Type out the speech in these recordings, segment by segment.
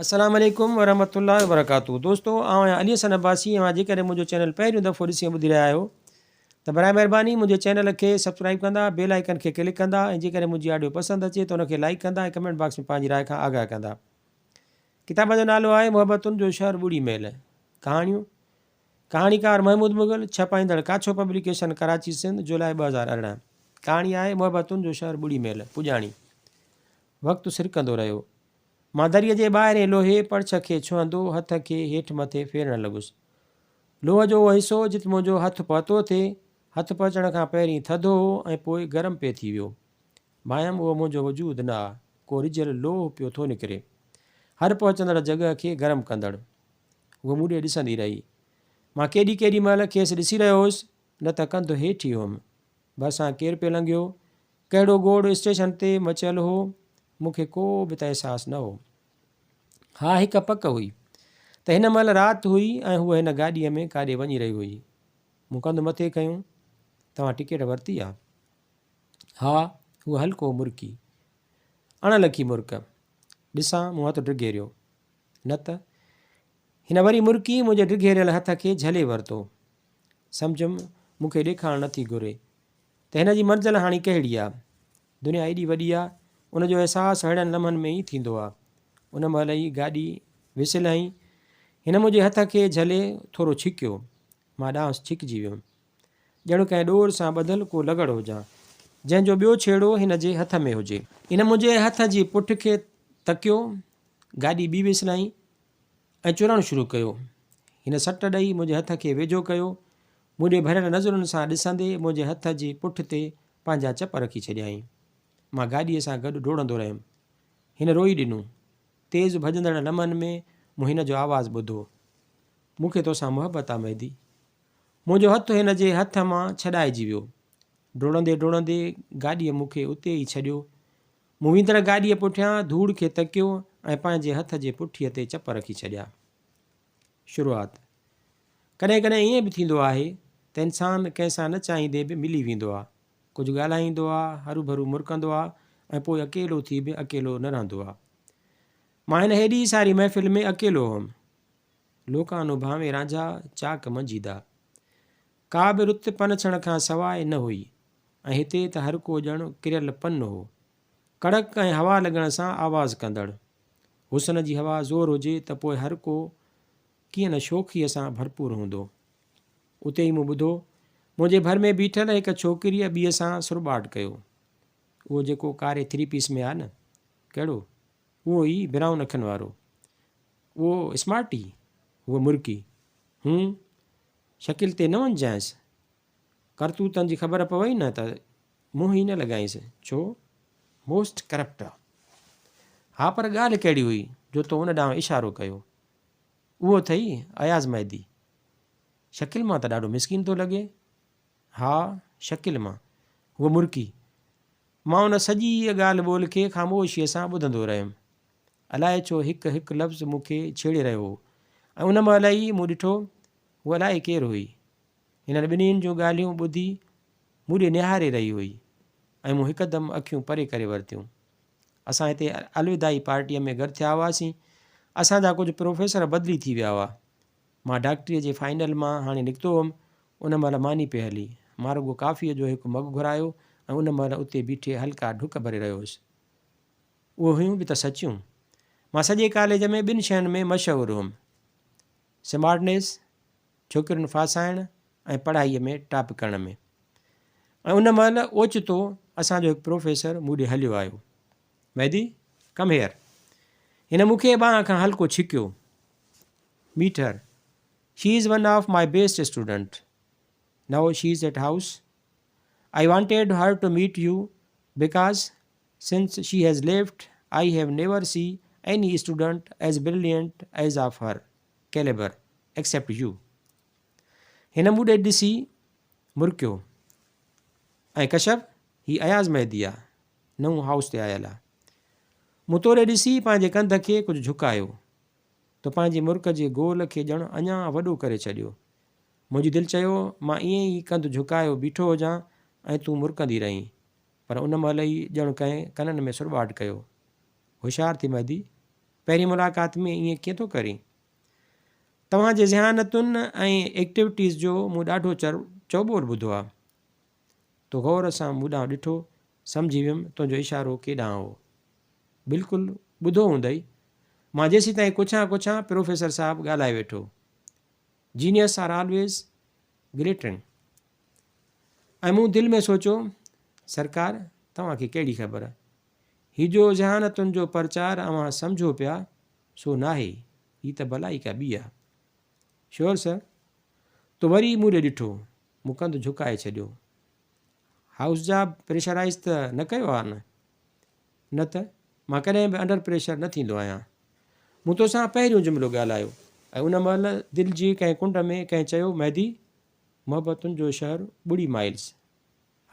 السلام عليڪم ورحمة الله وبرڪاته دوستو آئون آهيان علي حسن عباسي اوهان جيڪڏهن منهنجو چينل پهريون دفعو ڏسي ۽ ٻڌي رهيا آهيو ته برائي مهرباني منهنجي چينل کي سبسڪرائب ڪندا بيل آئيڪن کي ڪلڪ ڪندا ۽ جيڪڏهن منهنجي آڊيو پسند اچي ته ان کي لائيڪ ڪندا ۽ ڪمينٽ باڪس ۾ پنهنجي راء کان آگاهه ڪندا ڪتاب جو نالو آهي محبتن جو شهر ٻڙي ميل ڪهاڻيون ڪهاڻيڪار محمود مغل ڇپائيندڙ ڪاڇو پبليڪيشن ڪراچي سنڌ جولاء 2018 ڪهاڻي آهي محبتن جو شهر ٻڙي ميل پڄاڻي وقت سرڪندو رهيو مان دريء جي ٻاهرين لوهي پڙڇ کي ڇهندو هٿ کي هيٺ مٿي ڦيرڻ لڳس. لوهه جو اهو حصو جت منهنجو هٿ پهتو ٿي، هٿ پهچڻ کان پهرين ٿڌو هو ۽ پوء گرم پئي ٿي ويو. ڀانئيم اهو منهنجو وجود نه آ، ڪو رجهيل لوهه پيو ٿو نڪري. هر پهچندڙ جڳهه کي گرم ڪندڙ. هوء مون ڏي ڏسندي رهي. مان ڪيڏي ڪيڏي مهل کيس ڏسي رهيو هوس، نه ته ڪنڌ هيٺ ئي هئم. ڀرسان ڪير پئي لنگهيو، ڪهڙو گوڙ اسٽيشن تي مچيل هو، مون کي ڪو به ته احساس نه هو. ها هڪ پڪ هئي ته هن مهل رات هئي ۽ هوء هن گاڏيء ۾ ڪاڏي وڃي رهي هئي. مون ڪنڌ مٿي کنيو، توهان ٽڪيٽ ورتي آ؟ ها، هوء هلڪو مرڪي. اڻ لکي مرڪ. ڏسان، مون هٿ ڊگهيريو. نه ته. هن وري مرڪي منهنجي ڊگهيريل هٿ کي جهلي ورتو. سمجهيم، مون کي ڏيکارڻ نٿي گهري. ته هن جي منزل هاڻي ڪهڙي آ؟ دنيا ايڏي وڏي آ، ان جو احساس ههڙن لمحن ۾ ئي ٿيندو آ. ان مهل ئي گاڏي وسل هنئي. هن منهنجي هٿ کي جهلي ٿورو ڇڪيو. مان ڏانهس ڇڪجي ويم. ڄڻ ڪنهن ڏور سان ٻڌل ڪو لغڙ هجان، جنهن جو ٻيو ڇيڙو هن جي هٿ ۾ هجي. هن منهنجي هٿ جي پٺ کي تڪيو. گاڏي ٻي وسل هنئي. ۽ چرڻ شروع ڪيو. هن سٽ ڏئي منهنجي هٿ کي ويجهو ڪيو. مون ڏي ڀريل نظرن سان ڏسندي منهنجي هٿ جي پٺ تي پنهنجا چپ رکي ڇڏيائين. مان گاڏيء سان گڏ ڊوڙندو رهيم. هن روئي ڏنو. تيز ڀڄندڙ لمحن ۾ مون هن جو آواز ٻڌو. مون کي توسان محبت آ مهدي. منهنجو هٿ هن جي هٿ مان ڇڏائجي ويو. ڊوڙندي ڊوڙندي گاڏيء مون کي اتي ئي ڇڏيو. مون ويندڙ گاڏيء پٺيان ڌوڙ کي تڪيو ۽ پنهنجي هٿ جي پٺيء تي چپ رکي ڇڏيا. شروعات، ڪڏهن ڪڏهن ائين به ٿيندو آهي ته انسان ڪنهن سان نه چاهيندي به ملي ويندو آ. ڪجهه ڳالهائيندو آ، هروڀرو مرڪندو آ ۽ پوء اڪيلو ٿي به اڪيلو نه رهندو آ. مان هن هيڏي ساري محفل ۾ اڪيلو هئم. لوڪان نو ڀانوي رانجها، چاڪ منجهيدا. ڪا به رت پنڇڻ کان سواء نه هئي. ۽ هتي ته هر ڪو ڄڻ ڪريل پن هو. ڪڙڪ ۽ هوا لڳڻ سان آواز ڪندڙ. حسن جي هوا زور هجي ته پوء هر ڪو ڪيئن نه شوخيء سان ڀرپور هوندو. اتي ئي مون ٻڌو، منهنجي ڀر ۾ بيٺل هڪ ڇوڪريء ٻيء سان سرٻاٽ ڪيو. اهو جيڪو ڪاري ٿري پيس ۾ آ نه. ڪهڙو؟ اهو ئي برائون اکين وارو. اهو اسمارٽي؟ هوء مرڪي. هون، شڪل تي نه وڃجانس. ڪرتوتن جي خبر پوي نه ته منهن ئي نه لڳائينس. ڇو؟ موسٽ ڪرپٽ آ. ها پر ڳالهه ڪهڙي هئي جو تو ان ڏانهن اشارو ڪيو؟ اهو اٿئي اياز مهدي. شڪل مان ته ڏاڍو مسڪين ٿو لڳي. ها شڪل مان. هوء مرڪي. مان ان سڄيء ڳالهه ٻولهه کي خاموشيء سان ٻڌندو رهيم. الائي ڇو هڪ هڪ لفظ مون کي ڇيڙي رهيو هو ۽ ان مهل ئي مون ڏٺو هوء الائي ڪير هئي. هنن ٻنهين جون ڳالهيون ٻڌي مون ڏي نهاري رهي هئي ۽ مون هڪدم اکيون پري ڪري ورتيون. اسان هتي الوداعي پارٽيء ۾ گڏ ٿيا هئاسين. اسان جا ڪجهه پروفيسر بدلي ٿي ويا هئا. مان ڊاڪٽريء جي فائنل مان هاڻي نڪتو هئم. ان مهل ماني پئي هلي. مان رڳو ڪافيء جو هڪ مگ گهرايو ۽ ان مهل اتي بيٺي هلڪا ڍڪ ڀري رهيو هيس. اهي هيون به ته سچيون. مان سڄي ڪاليج ۾ ٻن شين ۾ مشهور هئم. سمارٽنيس ڇوڪرين ڦاسائڻ ۽ پڙهائيء ۾ ٽاپ ڪرڻ ۾. ۽ ان مهل اوچتو اسان جو هڪ پروفيسر مون ڏي هليو آيو. مهدي، ڪم هيئر. هن مون کي ٻانهن کان هلڪو ڇڪيو. Meet her. She is one of my best student. Now she is at house. I wanted her to meet you because since she has left I have never see any student as brilliant as of her. Calibre except you. هن مون ڏي ڏسي مرڪيو. ۽ ڪشف، هي اياز مهدي آ، نئون house تي آيل آ. مون تو ڏي ڏسي پنهنجي ڪنڌ کي ڪجهه جهڪايو. تو پنهنجي مرڪ جي گول کي ڄڻ اڃا وڏو ڪري ڇڏيو. منهنجي دل چيو مان ائين ئي ڪنڌ جهڪايو بيٺو هجان ۽ تون مرڪندي رهين. پر ان مهل ئي ڄڻ ڪنهن ڪنن ۾ سرٻاٽ ڪيو. هوشيار ٿي مهدي! پهرين ملاقات ۾ ائين ڪيئن ٿو ڪرين؟ توهان جي ذهانتن ۽ ايڪٽيوٽيز جو مون ڏاڍو چؤٻول ٻڌو آ. تو غور سان مون ڏانهن ڏٺو، سمجهي ويم تنهنجو اشارو ڪيڏانهن هو. بلڪل ٻڌو هوندئي. مان جيسيتائين ڪڇان ڪڇان پروفيسر صاحب ڳالهائي ويٺو. Genius R always گليٽرنگ. ۽ مون دل ۾ سوچيو، سرڪار توهان کي ڪهڙي خبر، هي جو ذهانتن جو پرچار اوهان سمجهو پيا، سو ناهي، هي ته بلا ئي ڪا ٻي آ. شوئر سر؟ تو وري مون ڏي ڏٺو، مون ڪنڌ جهڪائي ڇڏيو. هائوس جاب پريشرائيز ته نه ڪيو آ نه؟ نه ته، مان ڪڏهن به انڊر پريشر نه ٿيندو آهيان. مون توسان پهريون جملو ڳالهايو ۽ ان مهل دل جي ڪنهن ڪنڊ ۾ ڪنهن چيو، مهدي! محبتن جو شهر ٻڙي مائلز.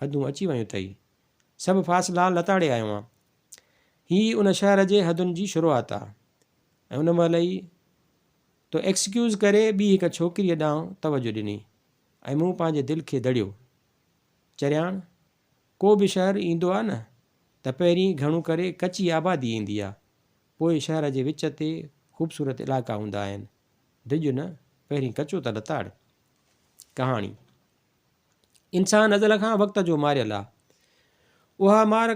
حدون اچي ويون اٿئي. سڀ فاصلا لتاڙي آيو آن. هي ان شهر جي حدن جي شروعات آ. ۽ ان مهل ئي تو ايڪسڪيوز ڪري ٻي هڪ ڇوڪريء ڏانهن توجه ڏني ۽ مون پنهنجي دل کي دڙيو. چرياڻ! ڪو به شهر ايندو آ نه ته پهرين گهڻو ڪري ڪچي آبادي ايندي آ، پوء شهر جي وچ تي خوبصورت علائقا هوندا آهن. ڊڄ نه، پهرين ڪچو ته لتاڙ. ڪهاڻي. انسان ازل کان وقت جو ماريل آ. اها مار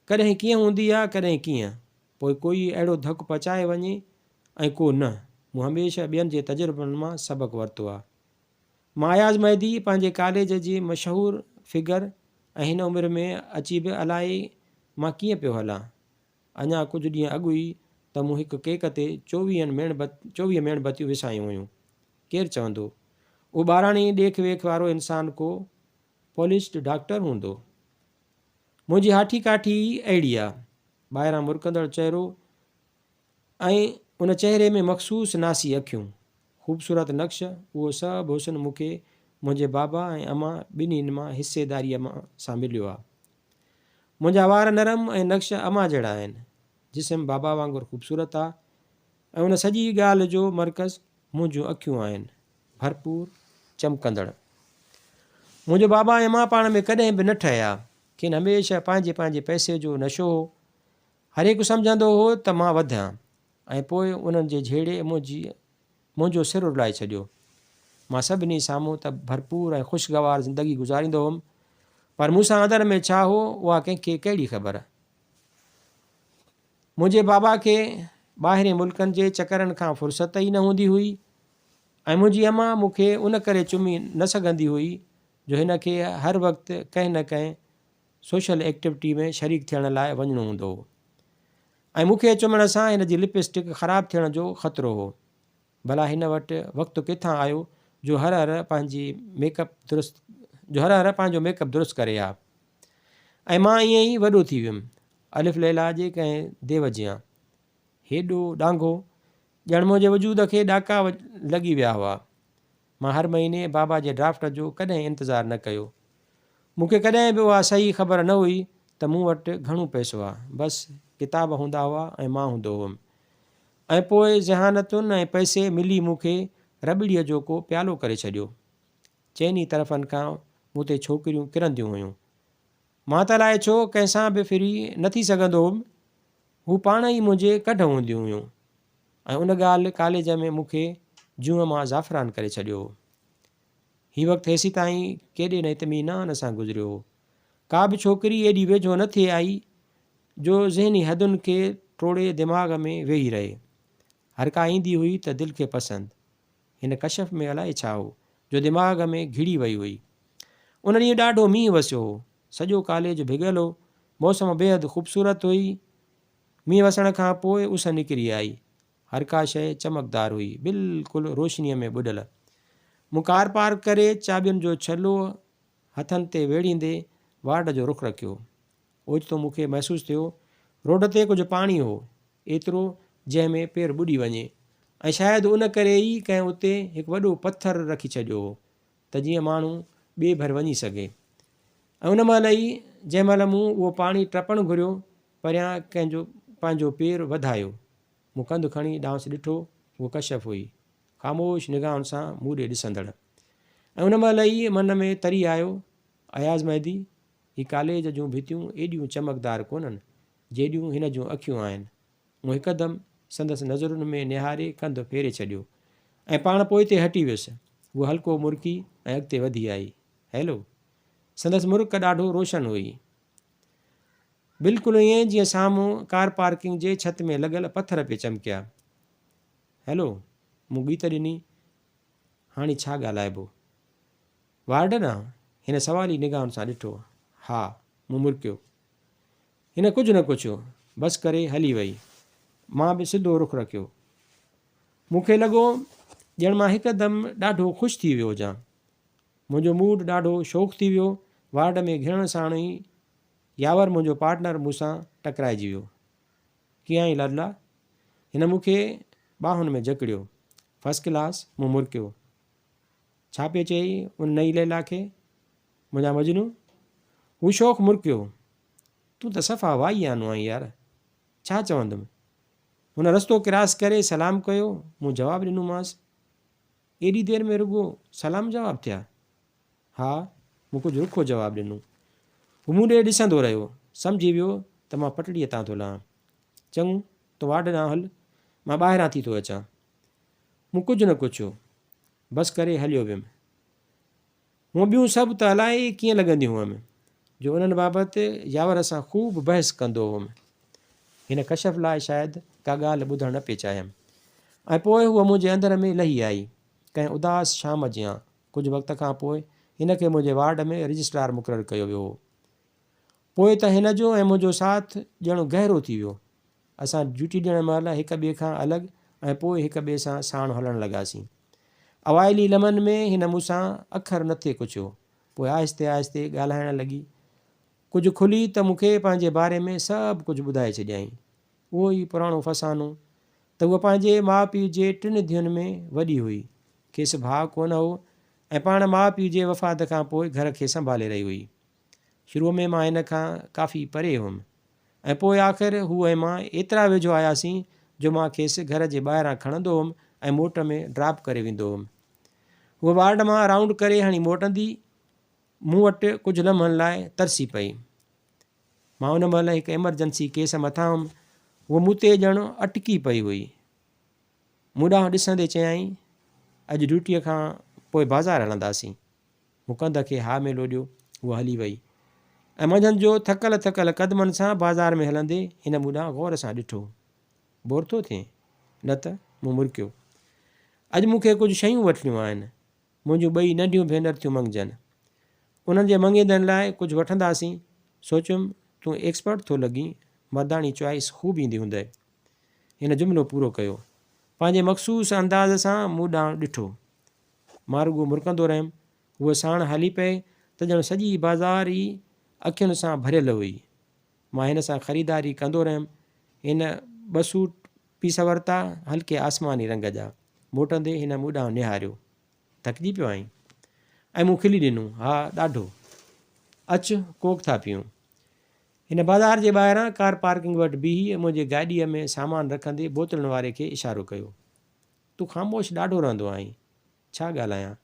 ڪڏهن ڪيئن هوندي آ، ڪڏهن ڪيئن. پوء ڪوئي اهڙو ڌڪ پچائي وڃي ۽ ڪو نه. مون هميشه ٻين جي تجربن مان سبق ورتو آ. مان اياز مهدي پنهنجي ڪاليج جي مشهور فگر ۽ هن عمر ۾ اچي به الائي مان ڪيئن پيو هلان. اڃا ڪجهه ڏينهن اڳ ئي ته مون هڪ ڪيڪ تي چوويهن ميڻ 24 ميڻ بتيون وسايون هيون. ڪير چوندو، اهو ٻاراڻي ڏيک ويک وارو انسان ڪو پولشڊ ڊاڪٽر هوندو. منهنجي هاٺي ڪاٺي ئي اهڙي آ. ٻاهران مرڪندڙ چهرو ۽ ان چهري ۾ مخصوص ناسي اکيون، خوبصورت نقش، اهو سڀ حسن مون کي منهنجي بابا ۽ امان ٻنهين مان حصيداريء سان مليو آ. منهنجا وار نرم ۽ نقش امان جهڙا آهن. جسم بابا وانگر خوبصورت آ ۽ ان سڄي ڳالهه جو مرڪز منهنجون اکيون آهن، ڀرپور، چمڪندڙ. منهنجو بابا ۽ امان پاڻ ۾ ڪڏهن به نه ٺهيا. کين هميشه پنهنجي پنهنجي پئسي جو نشو هو. هر هڪ سمجهندو هو ته مان وڌيان ۽ پوء انهن جي جهيڙي منهنجي منهنجو سر رلائي ڇڏيو. مان سڀني سامهون ته ڀرپور ۽ خوشگوار زندگي گذاريندو هوم، پر مون سان اندر ۾ ڇا هو، اها ڪنهن کي ڪهڙي خبر. منهنجي بابا کي ٻاهرين ملڪن جي چڪرن کان فرصت ئي نه هوندي هئي ۽ منهنجي امان مون کي ان ڪري چمي نه سگهندي هئي جو هن کي هر وقت ڪنهن نه ڪنهن سوشل ايڪٽوٽي ۾ شريڪ ٿيڻ لاء وڃڻو هوندو هو ۽ مون کي چمڻ سان هن جي لپ اسٽڪ خراب ٿيڻ جو خطرو هو. ڀلا هن وٽ وقت ڪٿان آيو جو هر هر پنهنجي ميڪ اپ درست جو هر هر پنهنجو ميڪ اپ درست ڪري ها. ۽ مان ائين ئي وڏو ٿي ويم. الف ليليٰ جي ڪنهن ديو جيان. هيڏو ڏانگهو، ڄڻ منهنجي وجود کي ڏاڪا لڳي ويا هئا. مان هر مهيني بابا جي ڊرافٽ جو ڪڏهن انتظار نه ڪيو. مون کي ڪڏهن به اها صحيح خبر نه هئي ته مون وٽ گهڻو پئسو آ. بس ڪتاب هوندا هئا ۽ مان هوندو هئم. ۽ پوء ذهانتن ۽ پئسي ملي مون کي رٻڙيء جو ڪو پيالو ڪري ڇڏيو. چئني طرفن کان مون تي ڇوڪريون ڪرنديون هيون. مان ته الائي ڇو ڪنهن سان به ڦري نه ٿي سگهندو هوم. هو پاڻ ئي منهنجي ڪڍ هونديون هيون ۽ ان ڳالهه ڪاليج ۾ مون کي جونء مان زعفران ڪري ڇڏيو هو. هي وقت هيسيتائين ڪيڏي نه اطمينان سان گذريو هو. ڪا به ڇوڪري ايڏي ويجهو نه ٿي آئي جو ذهني حدن کي ٽوڙي دماغ ۾ ويهي رهي. هر ڪا ايندي هئي ته دل کي پسند. هن ڪشف ۾ الائي ڇا هو، جو دماغ ۾ گهڙي وئي هئي. ان ڏينهن ڏاڍو مينهن وسيو هو. سڄو ڪاليج ڀڳل هو. موسم بيحد خوبصورت هئي. مينهن وسڻ کان پوء اس نڪري آئي. هر ڪا شيء چمڪدار هئي، بلڪل روشنيء ۾ ٻڏل. مون ڪار پارڪ ڪري چاٻين جو ڇلو هٿن تي ويڙهيندي وارڊ جو رخ رکيو. اوچتو مون کي محسوس ٿيو، روڊ تي ڪجهه پاڻي هو، ايترو جنهن ۾ پير ٻڏي وڃي ۽ شايد ان ڪري ئي ڪنهن اتي هڪ وڏو پٿر رکي ڇڏيو هو ته جيئن ماڻهو ٻئي ڀر وڃي سگهي. ۽ ان مهل ئي جنهن مهل مون اهو پاڻي ٽپڻ گهريو، پريان ڪنهن جو پنهنجو پير وڌايو. مون ڪنڌ کڻي ڏانهس ڏٺو، هوء ڪشف هئي، خاموش نگاهن سان مون ڏي ڏسندڙ. ۽ ان مهل ئي من ۾ تري آيو، اياز مهدي، هي ڪاليج جون ڀتيون ايڏيون چمڪدار ڪونهن، جيڏيون هن جون اکيون آهن. مون هڪدم سندس نظرن ۾ نهاري ڪنڌ ڦيري ڇڏيو ۽ پاڻ پوئتي هٽي ويس. هوء هلڪو مرڪي ۽ اڳتي وڌي آئي. هيلو. سندس مرڪ ڏاڍو روشن هئي. بلڪل ائين جيئن سامهون ڪار پارڪنگ جي ڇت ۾ لڳل پٿر پئي چمڪيا. هيلو. مون ڳيت ڏني. هاڻي ڇا ڳالهائبو؟ وارڊن آ؟ هن سوالي نگاهن سان ڏٺو. ها. مون مرڪيو. هن ڪجهه نه پڇيو، بس ڪري هلي وئي. مان به سڌو رخ رکيو. مون کي لڳو ڄڻ مان هڪدم ڏاڍو خوش ٿي ويو هجان. منهنجو موڊ ڏاڍو شوخ ٿي ويو. وارڊ ۾ گهڙڻ ساڻ ئي ياور منهنجو پارٽنر مون سان ٽڪرائجي ويو. ڪيئن آهين لاڏلا؟ هن مون کي ٻانهن ۾ جڪڙيو. فرسٽ ڪلاس، مون مرڪيو. ڇا پيو چئي ان نئين ليلا کي؟ منهنجا مجنون! هو شوخ مرڪيو. تون ته صفا وائي آنو آهين يار. ڇا چوندم؟ هن رستو ڪراس ڪري سلام ڪيو. مون جواب ڏنومانس. ايڏي دير ۾ رڳو سلام جواب ٿيا؟ ها، مون ڪجهه رکو جواب ڏنو. هو مون ڏي ڏسندو رهيو. سمجهي ويو ته مان پٽڙيء تان ٿو لهان. چڱو، تون وارڊ ڏانهن هل، مان ٻاهران ٿي ٿو اچان. مون ڪجهه نه ڪڇيو. بس ڪري هليو ويم. هونء ٻيون سڀ ته الائي ڪيئن لڳنديون هئم، جو انهن بابت ياور سان خوب بحث ڪندو هئم. هن ڪشف لاء شايد ڪا ڳالهه ٻڌڻ نه پئي چاهيم. ۽ پوء هوء منهنجي اندر ۾ لهي آئي، ڪنهن اداس شام جيان. ڪجهه وقت کان پوء هن کي منهنجي وارڊ ۾ رجسٽرار مقرر ڪيو ويو هو. پوء ته هن جو ۽ منهنجو ساٿ ڄڻ گهرو ٿي ويو. اسان ڊيوٽي ڏيڻ مهل هڪ ٻئي کان الڳ ۽ پوء هڪ ٻئي سان ساڻ هلڻ لڳاسين. اوائلي لمحن ۾ هن مون سان اکر نه ٿي ڪڇيو. پوء آهستي آهستي ڳالهائڻ لڳي. ڪجهه کلي ته مون کي پنهنجي باري ۾ سڀ ڪجهه ٻڌائي ڇڏيائين. اهو ئي پراڻو فسانو ته هوء پنهنجي ماء پيء جي ٽن ڌيئن ۾ وڏي هئي. کيس ڀاء ڪونه هو ۽ پاڻ ماء پيء جي وفات کان پوء گهر کي سنڀالي رهي هئي. شروع ۾ مان هن کان ڪافي پري هئم ۽ پوء آخر هو ۽ مان ايترا ويجهو آياسين جو مان کيس گهر جي ٻاهران کڻندو هئم ۽ موٽ ۾ ڊراپ ڪري ويندو هئم. هوء وارڊ مان رائونڊ ڪري هڻي موٽندي مون وٽ ڪجهه لمحن لاء ترسي پئي. مان ان مهل هڪ ايمرجنسي ڪيس مٿان هئم. هوء مون تي ڄڻ اٽڪي پئي هئي. مون ڏانهن ڏسندي چيائين، اڄ ڊيوٽيء کان پوء بازار هلنداسين. مون ڪنڌ کي ها ۾ لوڏيو. هوء هلي وئي ۽ منجهند جو ٿڪل ٿڪل قدمن سان بازار ۾ هلندي هن مون ڏانهن غور سان ڏٺو. بور ٿو ٿئين؟ نه ته؟ مون مرڪيو. اڄ مون کي ڪجهه شيون وٺڻيون آهن. منهنجون ٻئي ننڍيون ڀينر ٿيون مڱجن. انهن جي مڱيندن لاء ڪجهه وٺنداسين. سوچيم، تون ايڪسپرٽ ٿو لڳين، مرداڻي چوائس خوب ايندي هوندئي. هن جملو پورو ڪيو. پنهنجي مخصوص انداز سان مون ڏانهن ڏٺو. مان رڳو مرڪندو رهيم. هوء ساڻ هلي پئي ته ڄڻ سڄي بازار ئي اکين سان ڀريل هئي. مان هن سان خريداري ڪندو رهيم. هن ٻه سوٽ پيس ورتا، هلڪي آسماني رنگ جا. موٽندي هن مون ڏانهن نهاريو. ٿڪجي پيو آهين؟ ۽ مون کلي ڏنو، ها، ڏاڍو. اچ، ڪوڪ ٿا پيئون. هن بازار جي ٻاهران ڪار پارڪنگ وٽ بيهي منهنجي گاڏيء ۾ سامان رکندي بوتلن واري کي اشارو ڪيو. تون خاموش ڏاڍو رهندو آهين. ڇا ڳالهايان؟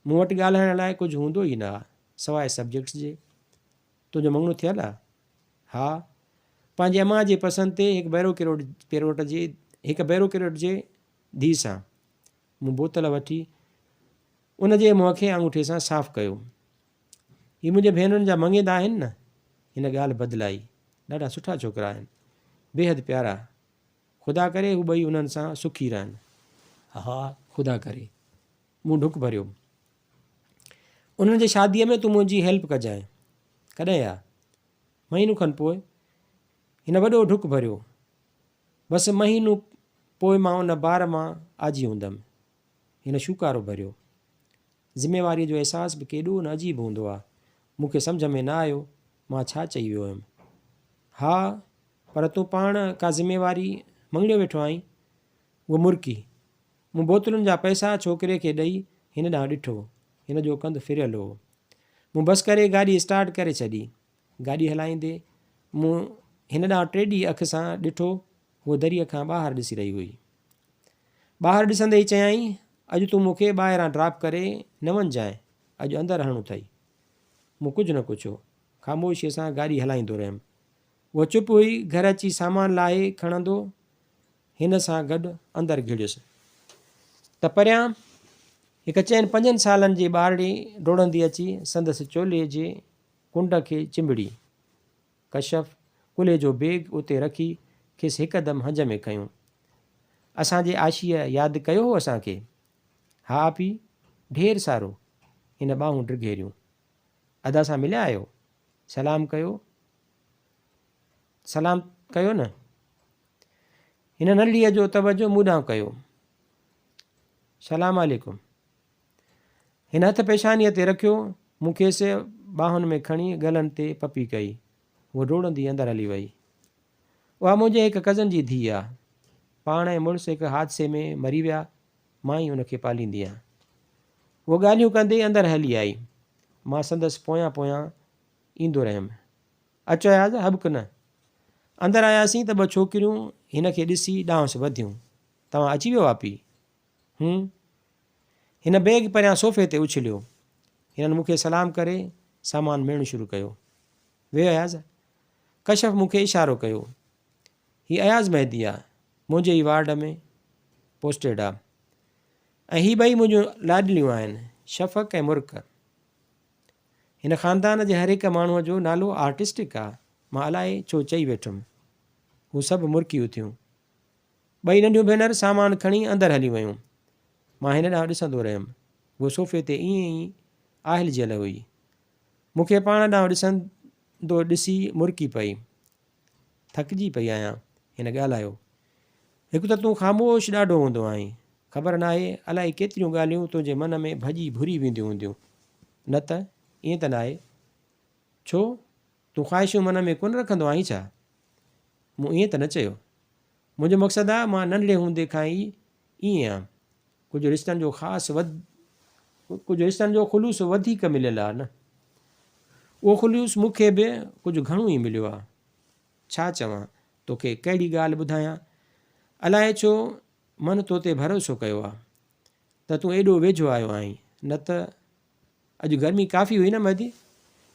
مون وٽ ڳالهائڻ لاء ڪجهه هوندو ئي نه آ، سواء سبجيڪٽس جي. تنهنجو مڱڻو ٿيل آ؟ ها. پنهنجي امان جي پسند تي هڪ بيروڪريٽ جي هڪ بيروڪريٽ جي ڌيء سان. مون بوتل وٺي ان جي منهن کي آڱوٺي سان صاف ڪيو. هي منهنجي ڀينرن جا مڱيندا آهن نه؟ هن ڳالهه بدلائي. ڏاڍا سٺا ڇوڪرا آهن. بيحد پيارا. خدا ڪري هو ٻئي انهن سان سکي رهن. ها خدا ڪري. مون ڍڪ ڀريو. انهن جي شاديء ۾ تون منهنجي هيلپ ڪجانء. ڪڏهن آ؟ مهينو کن پوء. هن وڏو ڍڪ ڀريو. بس مهينو پوء مان ان بار مان آجي هوندم. هن شوڪارو ڀريو. ذميواريء جو احساس به ڪيڏو نه عجيب هوندو آ. مون کي سمجهه ۾ نه آيو مان ڇا چئي ويو هيم. ها پر تون پاڻ ڪا ذميواري مڱڻيو ويٺو آهين؟ هوء مرڪي. مون بوتلن جا پئسا ڇوڪري کي ڏئي هن ڏانهن ڏٺو. هن جو ڪنڌ ڦريل هو. مون بس ڪري گاڏي اسٽارٽ ڪري ڇڏي. گاڏي هلائيندي مون هن ڏانهن ٽيڏي اک سان ڏٺو. هوء دريء کان ٻاهر ڏسي رهي هئي. ٻاهر ڏسندي ئي چيائين، اڄ تون مون کي ٻاهران ڊراپ ڪري نه وڃجانء، اڄ اندر هلڻو اٿئي. مون ڪجهه نه ڪڇيو. خاموشيء سان گاڏي هلائيندو رهيم. هوء چپ هئي، گهر اچي سامان لاهي کڻندو هن سان گڏ اندر گهڙيس ته پريان هڪ چئن پنجن سالن جي ٻارڙي ڊوڙندي اچي سندس چولي جي ڪنڊ کي چنبڙي. ڪشف ڪلهي جو بيگ اتي رکي کيس هڪدم هنج ۾ کنيو. اسان جي عاشيء ياد ڪيو هو اسان کي؟ ها آپي، ڍير سارو. هن ٻانهون ڊگهيريون. ادا سان مليا آهيو؟ سلام ڪيو سلام ڪيو نه؟ هن ننڍڙيء جو توجه مون ڏانهن ڪيو. سلام عليڪم. هن هٿ پيشانيء تي رکيو. مون کيس ٻانهن ۾ کڻي ڳلن تي پپي ڪئي. هوء ڊوڙندي اندر هلي وئي. اها منهنجي هڪ ڪزن جي ڌيء آ. پاڻ ۽ مڙس هڪ حادثي ۾ مري ويا. مان ئي ان کي پاليندي آهيان. هوء ڳالهيون ڪندي اندر هلي آئي. مان سندس پويان پويان ايندو رهيم. اچ اياز، هٻڪ نه. اندر آياسين ته ٻه ڇوڪريون هن کي ڏسي ڏانهس وڌيون. توهان اچي ويو آپي؟ هون. هن بيگ پريان صوفي تي اڇليو. هنن مون کي سلام ڪري سامان ميڙڻ شروع ڪيو. ويهه اياز. ڪشف مون کي اشارو ڪيو. هي اياز مهدي آ. منهنجي ئي وارڊ ۾ پوسٽيڊ آ. ۽ هي ٻئي منهنجون لاڏليون آهن، شفق ۽ مرڪ. هن خاندان جي هر هڪ ماڻهوء جو نالو آرٽسٽڪ آ. مان الائي ڇو چئي ويٺم. هو سڀ مرڪي اٿيون. ٻئي ننڍيون ڀينر سامان کڻي اندر هليون ويون. مان هن ڏانهن ڏسندو رهيم. هوء صوفي تي ائين ئي آهلجيل هئي. مون کي پاڻ ڏانهن ڏسندو ڏسي مرڪي پئي. ٿڪجي پئي آهيان. هن ڳالهايو. هڪ ته تون خاموش ڏاڍو هوندو آهين. خبر ناهي الائي ڪيتريون ڳالهيون تنهنجي من ۾ ڀڄي ڀري وينديون هونديون. نه ته؟ ائين ته ناهي. ڇو؟ تون خواهشون من ۾ ڪونه رکندو آهين ڇا؟ مون ائين ته نه چيو. منهنجو مقصد آ مان ننڍڙي هوندي کان ئي ائين آهيان. ڪجهه رشتن جو خاص وڌ ڪجهه رشتن جو خلوص وڌيڪ مليل آ نه. اهو خلوص مون کي به ڪجهه گهڻو ئي مليو آ. ڇا چوان توکي ڪهڙي ڳالهه ٻڌايان. الائي ڇو من تو تي ڀروسو ڪيو آ ته تون ايڏو ويجهو آيو آهين نه ته اڄ گرمي ڪافي هئي نه مهدي؟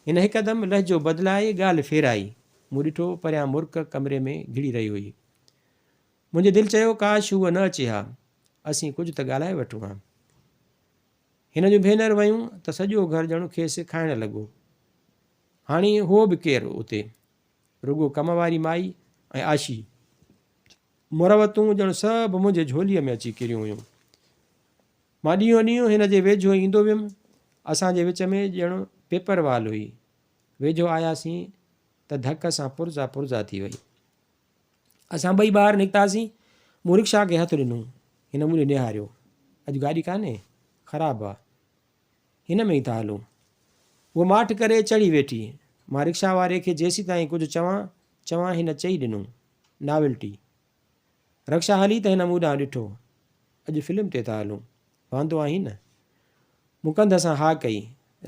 هن هڪدم لهجو بدلائي ڳالهه ڦيرائي. مون ڏٺو پريان مرڪ ڪمري ۾ گهڙي رهي هئي. منهنجي دل چيو ڪاش هوء نه اچي ها. اسين ڪجهه ته ڳالهائي وٺون ها. هن جون ڀينر ويون ته سڄو گهر ڄڻ کيس کائڻ لڳو. هاڻي هو به ڪير اتي؟ رڳو ڪم واري مائي ۽ عاشي. مروتون ڄڻ سڀ منهنجي جهوليء ۾ اچي ڪريون هيون. مان ڏينهون ڏينهن هن جي ويجهو ايندو ويم. اسان جي وچ ۾ ڄڻ پيپر وال هئي. ويجهو آياسين ته ڌڪ سان پرزا پرزا ٿي وئي. اسان ٻئي ٻاهر نڪتاسين. مون رڪشا کي هٿ ڏنو. هن مون ڏي نهاريو. اڄ گاڏي ڪانهي؟ خراب آ. هن ۾ ئي ٿا هلون. هوء ماٺ ڪري چڙهي ويٺي. مان رڪشا واري کي جيسيتائين ڪجهه چوان چوان هن چئي ڏنو. ناولٽي. رڪشا هلي ته هن مون ڏانهن ڏٺو. اڄ فلم تي ٿا هلون. واندو آهين نه؟ مون ڪنڌ سان ها ڪئي.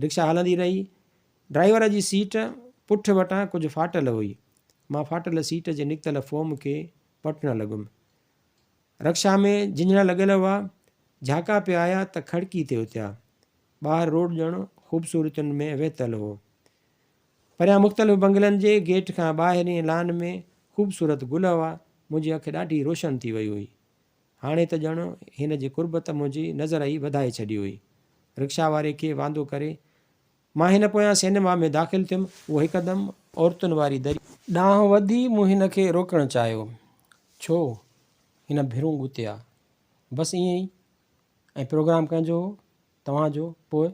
رڪشا هلندي رهي. ڊرائيور جي سيٽ پٺ وٽان ڪجهه ڦاٽل هئي. مان ڦاٽل سيٽ جي نڪتل فوم کي پٽڻ لڳم. رڪشا ۾ جهنجهڻ لڳل هئا. جهاڪا پئي آيا ته کڙڪي تي اٿيا. ٻاهر روڊ ڄڻ خوبصورتين ۾ وهتل هو. پريان مختلف بنگلن جي گيٽ کان ٻاهرين لان ۾ خوبصورت گل هئا. منهنجي اک ڏاڍي روشن ٿي وئي هئي. هاڻي ته ڄڻ هن جي قربت منهنجي نظر ئي وڌائي ڇڏي هئي. رڪشا واري کي واندو ڪري مان هن پويان سئنيما ۾ داخل ٿيم. هوء هڪدم عورتن واري دري. ڏانهن وڌي. مون هن کي روڪڻ چاهيو. ڇو؟ هن ڀرون ڳتيا. بس ائين ئي. ۽ پروگرام ڪنهن جو هو؟ توهان جو؟ پوء؟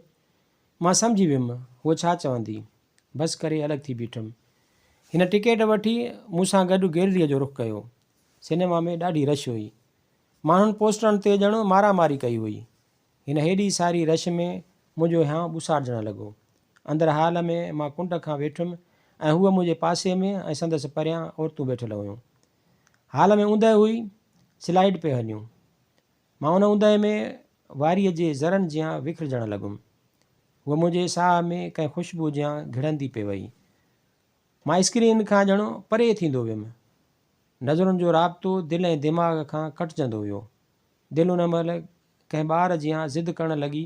مان سمجهي ويم، هوء ڇا چوندي. بس ڪري الڳ ٿي بيٺم. هن ٽڪيٽ وٺي مون سان گڏ گيلريء جو رخ ڪيو. سئنيما ۾ ڏاڍي رش هئي. ماڻهن پوسٽرن تي ڄڻ مارا ماري ڪئي هئي. هن هيڏي ساري رش ۾ منهنجو هيانء ٻوساٽجڻ لڳو. اندر هال ۾ مان ڪنڊ کان ويٺم ۽ هوء منهنجي پاسي ۾ ۽ سندس پريان عورتون ويٺل هيون. هال ۾ اوندهه هئي. سلائيڊ پئي هليون. مان ان اوندهه ۾ واريء جي ذرن جيان وکرجڻ لڳم. هوء منهنجي ساهه ۾ ڪنهن خوشبوء جيان گهڙندي پئي وئي. مان اسڪرين کان ڄڻ پري ٿيندو ويم. نظرن جو رابطو دل ۽ دماغ کان ڪٽجندو ويو. دل ان مهل ڪنهن ٻار جيان ضد ڪرڻ لڳي.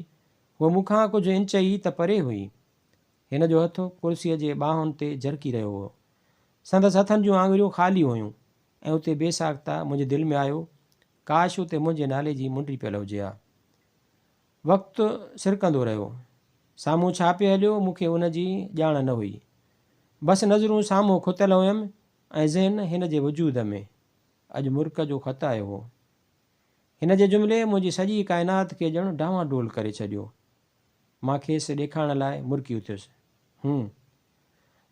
هوء مون کان ڪجهه انچ ئي ته پري هئي. هن جو هٿ ڪرسيء جي ٻانهن تي جرڪي رهيو هو. سندس هٿن جون آڱريون خالي هيون. ۽ اتي بي ساخته منهنجي دل ۾ آيو، ڪاش اتي منهنجي نالي جي منڊي پيل هجي ها. وقت سرڪندو رهيو. سامهون ڇا پئي هليو، مون کي ان جي ڄاڻ نه هئي. بس نظرون سامهون کتل هيم ۽ ذهن هن جي وجود ۾. اڄ مرڪ جو خط آيو هو. هن جي جملي منهنجي سڄي ڪائنات کي ڄڻ ڊانوان ڊول ڪري ڇڏيو. مان کيس ڏيکارڻ لاء مرڪي اٿيس. هون.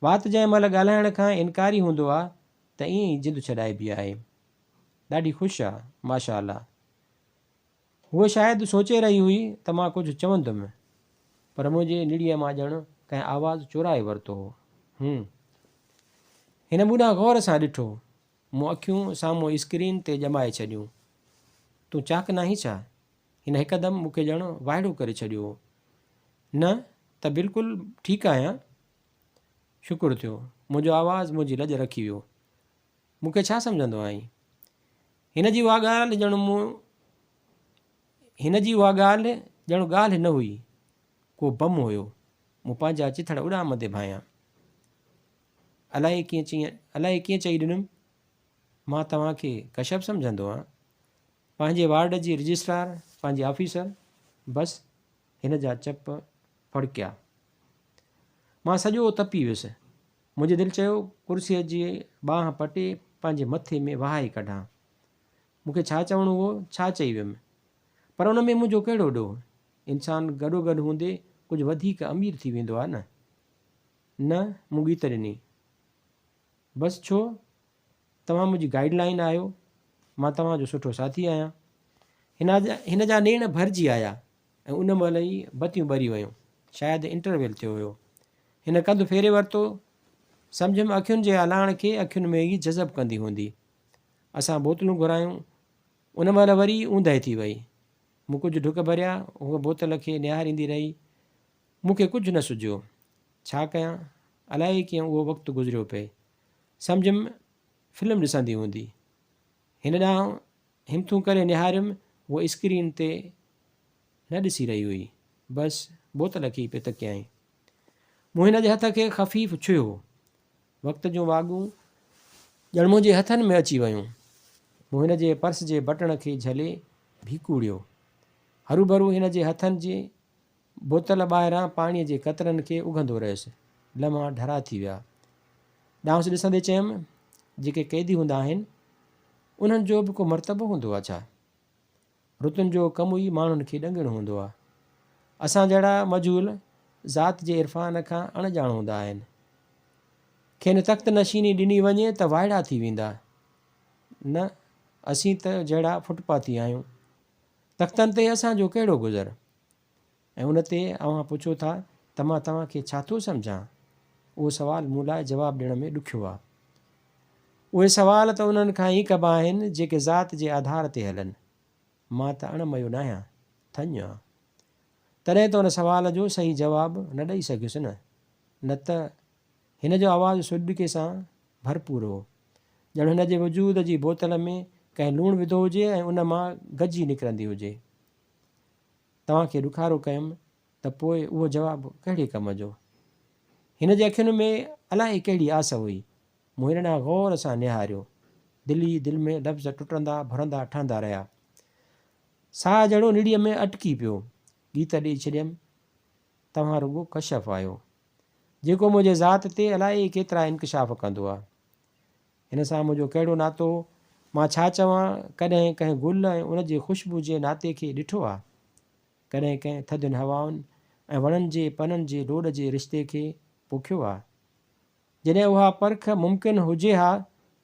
وات جنهن مهل ڳالهائڻ کان انڪاري هوندو آ ته ائين ئي جند ڇڏائبي آهي. ڏاڍي خوش آ، ماشاء الله. هوء شايد سوچي رهي هئي ته مان ڪجهه چوندم، پر منهنجي نڙيء مان ڄڻ ڪنهن آواز چورائي ورتو هو. هون. هن مون ڏانهن غور سان ڏٺو. مون اکيون سامهون اسڪرين تي ڄمائي ڇڏيون. تون چاڪ ناهين ڇا؟ هن هڪدم مون کي ڄڻ وائڙو ڪري ڇڏيو هو. نه ته بلڪل ٺيڪ آهيان. شڪر ٿيو. منهنجو آواز منهنجي لڄ رکي ويو. مون کي ڇا سمجهندو آهين؟ هن جي اها ڳالهه ڄڻ مون هن جي اها ڳالهه ڄڻ ڳالهه نه هئي، ڪو بم هيو. مون پنهنجا چٿڙ اڏامندي ڀانيا. الائي ڪيئن چئي الائي ڪيئن چئي ڏنم، مان توهان کي ڪشف سمجهندو آهيان. پنهنجي وارڊ جي رجسٽرار، پنهنجي آفيسر، بس هن جا چپ ڦڙڪيا. مان سڄو تپي ويس. منهنجي دل چيو ڪرسيء جي ٻانهن پٽي پنهنجي مٿي ۾ وهائي ڪڍان. مون کي ڇا چوڻو هو، ڇا چئي ويم. پر ان ۾ منهنجو ڪهڙو ڏوهه؟ انسان گڏوگڏ هوندي ڪجهه وڌيڪ امير ٿي ويندو آهي نه؟ نه، مون ڳيت ڏني. بس ڇو؟ توهان منهنجي گائيڊ لائين آهيو، مان توهان جو سٺو ساٿي آهيان. هن جا نيڻ ڀرجي آيا ۽ ان مهل ئي بتيون ٻري ويون. شايد انٽرويل ٿيو هيو. هن ڪنڌ ڦيري ورتو. سمجهيم اکين جي آلاڻ کي اکين ۾ ئي جذب ڪندي هوندي. اسان بوتلون گهرايون. ان مهل وري اوندهه ٿي وئي. مون ڪجهه ڍڪ ڀريا. هوء بوتل کي نهاريندي رهي. مون کي ڪجهه نه سجهيو. ڇا ڪيان؟ الائي ڪيئن اهو وقت گذريو پئي. سمجهيم فلم ڏسندي هوندي. هن ڏانهن همٿون ڪري نهاريم، هوء اسڪرين تي نه ڏسي رهي هئي، بس بوتل کي ئي پئي تڪيائين. مون هن جي هٿ کي خفيف ڇهيو. وقت جون واڳون ڄڻ منهنجي هٿن ۾ اچي ويون. مون هن جي پرس جي بٽڻ کي جهلي ڀيڪوڙيو. هروڀرو هن جي هٿن جي بوتل ٻاهران پاڻيء جي قطرن کي اگهندو رهيس. لمحا ڍرا ٿي ويا. ڏانهس ڏسندي چيم، جيڪي قيدي هوندا آهن، انهن جو به ڪو مرتبو هوندو آ ڇا؟ رتن جو ڪم ئي ماڻهن کي ڏنگڻ هوندو آ. اسان جهڙا مجهول ذات جي عرفان کان اڻ ڄاڻ هوندا آهن. کين تخت نشيني ڏني وڃي ته وائڙا ٿي ويندا. نه اسين ته جهڙا فٽپاٿي آهيون. تختن تي اسان جو ڪهڙو گذر؟ ۽ ان تي اوهان پڇو ٿا ته مان توهان کي ڇا ٿو سمجهان؟ اهو سوال مون لاء جواب ڏيڻ ۾ ڏکيو آ. اهي سوال ته انهن کان ئي ڪبا آهن جيڪي ذات جي آڌار تي هلن. مان ته اڻ ميو ناهيان، ٿڃ آن. تڏهن ته ان سوال جو صحيح جواب نه ڏئي سگهيس نه. نه ته هن جو آواز سڏڪي سان ڀرپور هو. ڄڻ هن جي وجود جي بوتل ۾ ڪنهن لوڻ وڌو هجي ۽ ان مان گجي نڪرندي هجي. توهان کي ڏکارو ڪيم ته پوء اهو جواب ڪهڙي ڪم جو؟ هن جي اکين ۾ الائي ڪهڙي آس هئي. مون هن ڏانهن غور سان نهاريو. دل ئي دل ۾ لفظ ٽٽندا ڀرندا ٺهندا رهيا. ساهه جهڙو نڙيء ۾ اٽڪي پيو. ڳيت ڏئي ڇڏيم، توهان رڳو ڪشف آهيو. جيڪو منهنجي ذات تي الائي ڪيترا انڪشاف ڪندو آ. هن سان منهنجو ڪهڙو ناتو؟ مان ڇا چوان، ڪڏهن ڪنهن گل ۽ ان جي خوشبو جي ناتي کي ڏٺو آ؟ ڪڏهن ڪنهن ٿڌين هوائن ۽ وڻن جي پنن جي لوڏ جي رشتي کي پوکيو آ؟ جڏهن اها پرک ممڪن هجي ها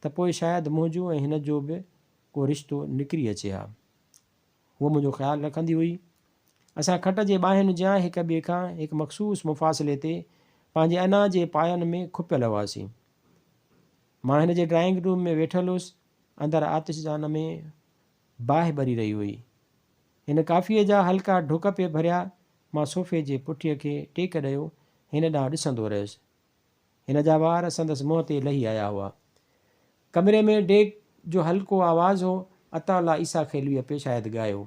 ته پوء شايد منهنجو ۽ هن جو به ڪو رشتو نڪري اچي ها. هوء منهنجو خيال رکندي هئي. اسان کٽ جي ٻانهن جيان هڪ ٻئي کان هڪ مخصوص مفاصلي تي پنهنجي انا جي پاين ۾ کپيل هئاسين. مان هن جي ڊرائنگ روم ۾ ويٺل هيس. اندر آتشدان ۾ باهه ٻري رهي هئي. هن ڪافيء جا هلڪا ڍڪ پئي ڀريا. مان صوفي جي پٺيء کي ٽيڪ ڏيو هن ڏانهن ڏسندو رهيس. هن جا وار سندس منهن تي لهي آيا هئا. ڪمري ۾ ڊيڪ جو هلڪو آواز هو. عطاء الله عيسيٰ خيلويء پئي شايد ڳايو.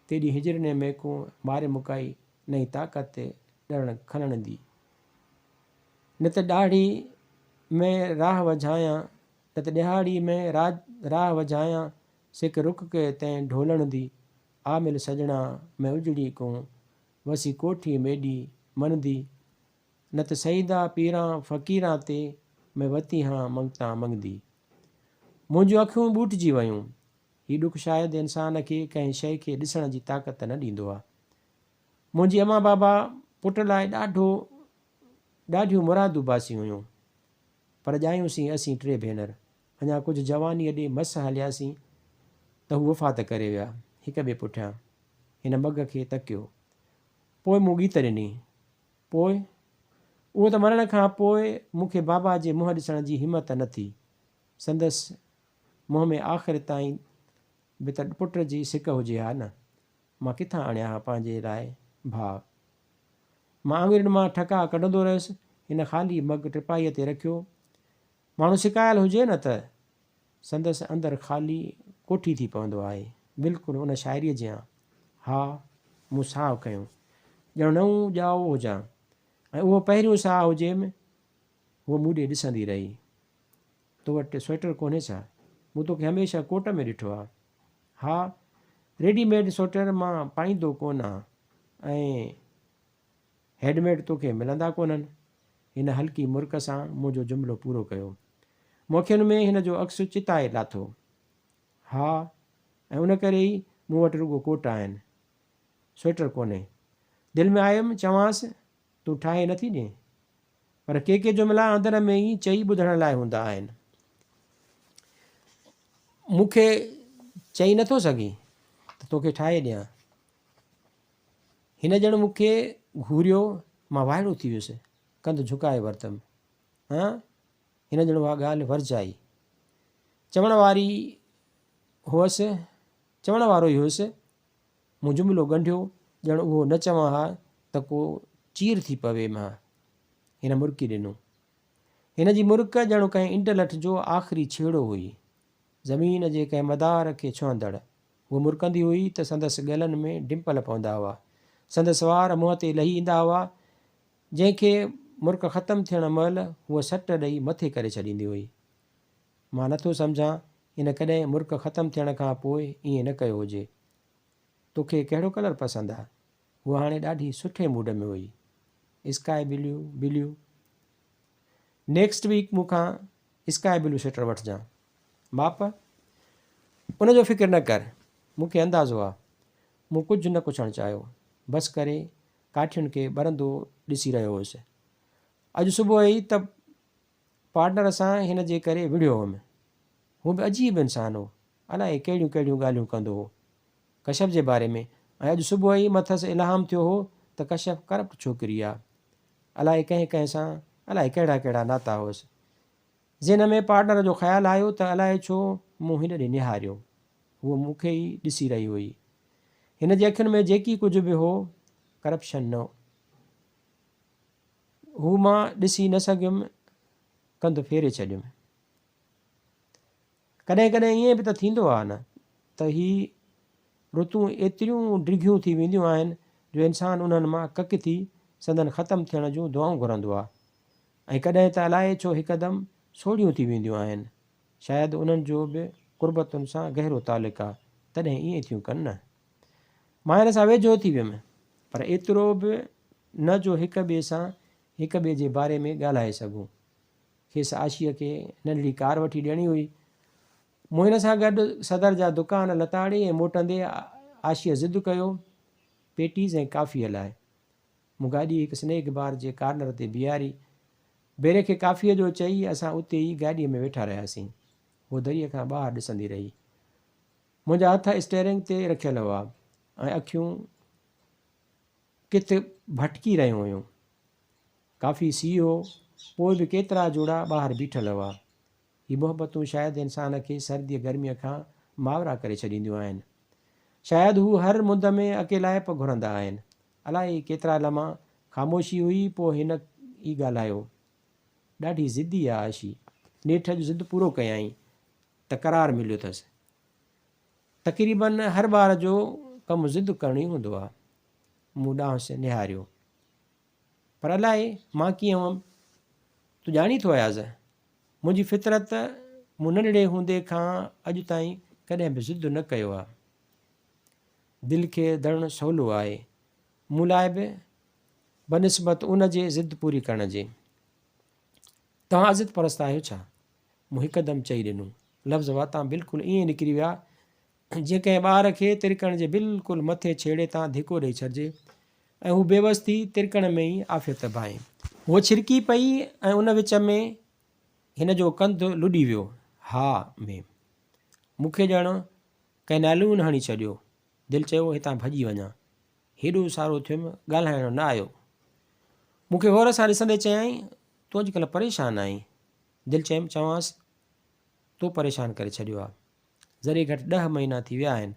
تيڏي هجر ني ميڪون ماري مڪائي، نئين طاقت ڏرڻ کڻڻ the. نت ڏاڙهي ۾ راهه وجهايان، نه ته ڏهاڙي ۾ راهه وجهايان، سڪ رڪ ڪي تنهن ڍولڻ the، آ مل سڄڻا مين اجڙي ڪون، وسي ڪوٺي ميڏي من the، نه ته سيدا پيران فقيران تي مين وتي هان منگتان منگدي. منهنجون اکيون ٻوٽجي ويون. هي ڏک شايد انسان کي ڪنهن شيء کي ڏسڻ جي طاقت نه ڏيندو آ. منهنجي امان بابا پٽ لاء ڏاڍو ڏاڍيون مرادون باسيون هيون. پر ڄايون سين اسين ٽي ڀينر. اڃا ڪجهه جوانيء ڏي مس هلياسين ته هو وفات ڪري ويا، هڪ ٻئي پٺيان. هن مگ کي تڪيو. پوء مون ڳيت ڏني. پوء؟ اهو ته مرڻ کان پوء مون کي بابا جي منهن ڏسڻ جي همت نه ٿي. سندس منهن ۾ آخر تائين به ته پٽ جي سڪ هجي ها نه. مان ڪٿان آڻيان ها پنهنجي لاء ڀاء. مان آڱرين مان ٺڪاء ڪڍندو رهيس. هن خالي مگ ٽپائيء تي رکيو. ماڻهو سڪايل هجي نه ته سندس اندر خالي ڪوٺي ٿي پوندو آهي. بلڪل ان شاعريء جيان. ها، مون ساهه کنيو. ڄڻ نئون ڄائو هجان ۽ اهو پهريون ساهه هجيم. هوء مون ڏي ڏسندي رهي. تو وٽ سوئيٽر ڪونهي ڇا؟ مون توکي هميشه ڪوٽ ۾ ڏٺو آ. ها، ريڊي ميڊ سوئيٽر مان پائيندو ڪونه آن ۽ هيڊميڊ توکي ملندا ڪونهن. هن هلڪي مرڪ سان منهنجو جملو پورو ڪيو. مون اکين ۾ هن جو عڪس چتائي لاٿو. ها، ۽ ان ڪري ئي مون وٽ رڳو ڪوٽ آهن. سوئيٽر ڪونهي. دل ۾ آيم، چوانس، تون ٺاهي نٿي ڏين؟ پر ڪي ڪي جملا اندر ۾ ئي چئي ٻڌڻ لاء هوندا آهن. مون کي چئي نٿو سگهين ته توکي ٺاهي ڏيان. هن ڄڻ مون کي گهوريو، مان وائڙو ٿي ويس، ڪنڌ جهڪائي ورتم. هان؟ هن ڄڻ اها ڳالهه ورجائي. چوڻ واري هئس، چوڻ وارو ئي هئس، مون جملو ڳنڍيو، ڄڻ اهو نه چوان ها ته ڪو چير ٿي پويم ها. هن مرڪي ڏنو. هن جي مرڪ ڄڻ ڪنهن انڊلٺ جو آخري ڇيڙو هئي. زمين جي ڪنهن مدار کي ڇهندڙ. هوء مرڪندي هئي ته سندس ڳلن ۾ ڊمپل پوندا هئا. سندس وار منهن تي لهي ايندا هئا، جنهن کي مرڪ ختم ٿيڻ مهل هوء سٽ ڏئي مٿي ڪري ڇڏيندي هئي. مان نٿو سمجهان هن ڪڏهن مرڪ ختم ٿيڻ کان پوء ائين نه ڪيو هجي. توکي ڪهڙو ڪلر پسند آ؟ هوء هاڻي ڏاڍي سٺي موڊ ۾ هئي. Sky blue, blue. Next week مون کان اسڪاء بليو سوئيٽر وٺجان. ماپ؟ ان جو فڪر نه ڪر. مون کي اندازو آ. مون ڪجهه نه پڇڻ چاهيو. بس ڪري ڪاٺين کي ٻرندو ڏسي رهيو هيس. اڄ صبح ئي ته پارٽنر سان هن جي ڪري وڙهيو هئم. هو به عجيب انسان هو. الائي ڪهڙيون ڪهڙيون ڳالهيون ڪندو هو. ڪشف جي باري ۾ ۽ اڄ صبح ئي مٿس الهام ٿيو هو ته ڪشف ڪرپٽ ڇوڪري آ. الائي ڪنهن ڪنهن سان الائي ڪهڙا ڪهڙا ناتا هئس. ذهن ۾ پارٽنر جو خيال آيو ته الائي ڇو مون هن ڏي نهاريو. هوء مون کي ئي ڏسي رهي هئي. هن جي اکين ۾ جيڪي ڪجهه به هو، ڪرپشن نه هو مان ڏسي نه سگهيم، ڪنڌ ڦيري ڇڏيم. ڪڏهن ڪڏهن ائين به ته ٿيندو آهي نه ته هي رتون ايتريون ڊگهيون ٿي وينديون آهن جو انسان انهن مان ڪڪ ٿي سندن ختم ٿيڻ جون دعائون گهرندو آهي ۽ ڪڏهن ته الائي ڇو هڪدم سوڙهيون ٿي وينديون آهن. شايد انهن جو به قربتن سان گهرو تعلق آ تڏهن ائين ٿيون ڪن نه. مان هن سان ويجهو ٿي ويم پر ايترو به نه جو هڪ ٻئي سان هڪ ٻئي جي باري ۾ ڳالهائي سگهون. کيس عاشيء کي ننڍڙي ڪار وٺي ڏيڻي هئي. مون هن سان گڏ صدر جا دڪان لتاڙي ۽ موٽندي عاشيء ضد ڪيو پيٽيز ۽ ڪافيء لاء. مون گاڏي هڪ سنيڪ بار جي ڪارنر تي بيهاري. بيري کي ڪافيء جو چئي اسان اتي ئي گاڏيء ۾ ويٺا رهياسين. هوء دريء کان ٻاهر ڏسندي رهي. منهنجا هٿ اسٽيئرنگ تي رکيل هئا ۽ اکيون ڪٿ ڀٽڪي رهيون هيون. ڪافي سيء هو، پوء به ڪيترا جوڙا ٻاهر بيٺل هئا. هي محبتون شايد انسان کي سرديء گرميء کان ماورا ڪري ڇڏينديون آهن. شايد هو هر مند ۾ اڪيلائپ گهرندا آهن. الائي ڪيترا لمحا خاموشي هئي پوء هن ئي ڳالهايو. ڏاڍي ضدي آ عاشي. نيٺ اڄ ضد پورو ڪيائين ته قرار مليو اٿس. تقريباً هر ٻار جو ڪم ضد ڪرڻ ئي هوندو آ. مون ڏانهس نهاريو. پر الائي مان ڪيئن هئم؟ تون ڄاڻين ٿو اياز، منهنجي فطرت مون ننڍڙي هوندي کان اڄ تائين ڪڏهن به ضد نه ڪيو آ. دل کي ڌرڻ سولو آهي. مون لاء به بنسبت ان جي ضد پوري ڪرڻ جي. توهان عزت پرست آهيو ڇا؟ مون هڪدم چئي ڏنو. لفظ واتان بلڪل ائين نڪري ويا جيئن ڪنهن ٻار کي ترڪڻ جي بلڪل مٿي ڇيڙي تان ڌڪو ڏئي ڇڏجي ۽ هو بيوس ٿي ترڪڻ ۾ ئي عافيت ڀانئي. هوء ڇرڪي پئي ۽ ان وچ ۾ هن جو ڪنڌ لڏي ويو. ها ۾. مون کي ڄڻ ڪنهن نالون هڻي ڇڏيو. دل چيو هتان ڀڄي وڃان. هيڏو سارو ٿيم، ڳالهائڻ نه آيو. مون کي غور سان ڏسندي چيائين، تون اڄڪلهه پريشان آهين. دل چيم، چوانس، تو پريشان ڪري ڇڏيو آ. ذري گهٽ ڏهه مهينا ٿي ويا آهن.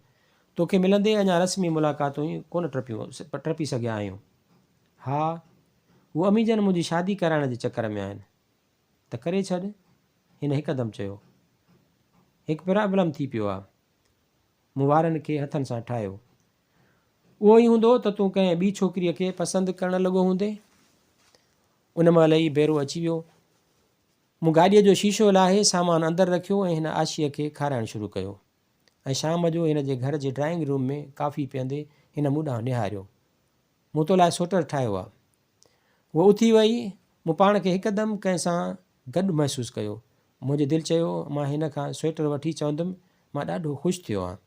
توکي ملندي اڃا رسمي ملاقاتون ئي ڪونه ٽپيون ٽپي سگهيا آهيون. ها، هو امي جن منهنجي شادي ڪرائڻ جي چڪر ۾ آهن. ته ڪري ڇڏ. هن هڪدم چيو. هڪ پرابلم ٿي پيو آ. مون وارن کي هٿن سان ٺاهيو. اهو ئي هوندو ته تون ڪنهن ٻي ڇوڪريء کي پسند ڪرڻ لڳو هوندين. ان مهل ئي بيرو اچي ويو. مون گاڏيء جو شيشو لاهي سامان اندر رکيو ۽ هن عاشيء کي کارائڻ شروع ڪيو ۽ شام جو هن جي گهر جي ڊرائنگ روم ۾ ڪافي پيئندي هن مون ڏانهن نهاريو. مون تو لاء سوئٽر ٺاهيو آ. هوء اٿي وئي. مون پاڻ کي هڪدم ڪنهن سان گڏ محسوس ڪيو. منهنجي دل چيو مان هن کان سوئٽر وٺي چوندم مان ڏاڍو خوش ٿيو آن.